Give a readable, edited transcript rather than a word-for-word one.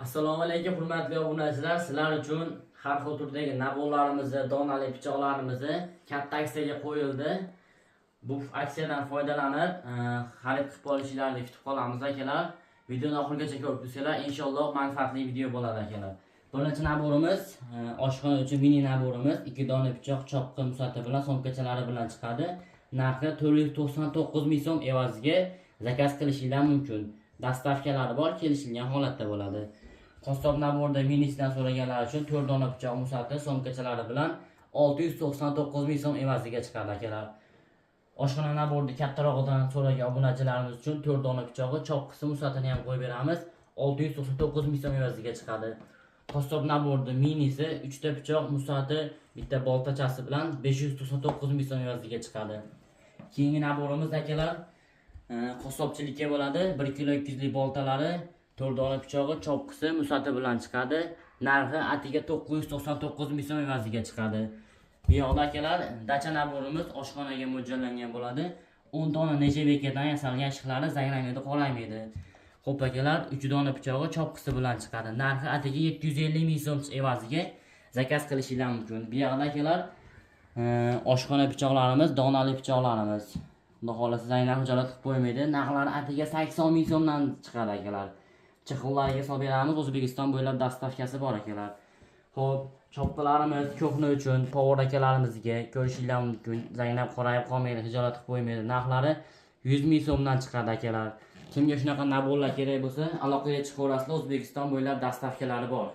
Assalomu alaykum, hurmatli obunachilar. Sizlar uchun har xil turdagi набор larimizni, donali pichoqlarimizni katta aksiyaga qo'yildi. Bu aksiyadan foydalanib, xarid qilib olishingizni kutib qolamiz, akalar. Videoni oxirigacha ko'rib tursanglar, inshaalloh manfaatli video bo'ladi, akalar. Birinchi набор imiz oshxona uchun mini набор imiz, 2 dona pichoq, chopqi, musati bilan, sumkachalari bilan chiqadi. Narxi 499 ming so'm evaziga заказ qilishinglar mumkin. Доставка lari bor, kelishilgan holatda bo'ladi. Qassob набор da minisidan so'raganlar uchun 4 dona pichoq, musati, sumkachalari bilan 699 ming so'm evaziga chiqadi, akalar. Oshxona набор ni kattarog'idan so'ragan obunachilarimiz uchun 4 dona pichog'i, chopqisi, musatini ham qo'yib beramiz. 699 ming so'm evaziga chiqadi. Qassob набор ni minisi 3 ta pichoq, musati, bitta boltachasi bilan 599 ming so'm evaziga chiqadi. Keyingi набор imiz, akalar, qassobchilikka bo'ladi. 1 kilo 200 lik boltalari, 4 dona pichog'i, chopqisi, musati bilan chiqadi. Narxi atiga 999 ming so'm evaziga chiqadi. Bu yoqda, akalar, dacha набор imiz oshxonaga mo'ljallangan bo'ladi. 10 dona нержавейка dan yasalgan, shixlari zanglamaydi, qoraymaydi. Xo'p, akalar, 3 dona pichog'i, chopqisi bilan chiqadi. Narxi atiga 750 ming so'm evaziga заказ qilishinglar mumkin. Bu yoqda, akalar, oshxona pichoqlarimiz, donali pichoqlarimiz. Xudo xohlasa, zanglab, hijolat qilib qo'ymaydi. Narxlari atiga 80 ming so'mdan chiqadi, akalar. Чехол lariga solib beramiz, O'zbekiston bo'ylab доставка si bor, akalar. Xo'p, chopqilarimiz кухня uchun повар akalarimizga, ko'rishinglar mumkin. Zanglab, qorayib qolmaydi, hijolat qilib qo'ymaydi. Narxlari 100 ming so'mdan chiqadi, akalar. Kimga shunaqa набор lar kerak bo'lsa, aloqaga chiqaverasizlar, O'zbekiston bo'ylab доставка lari bor.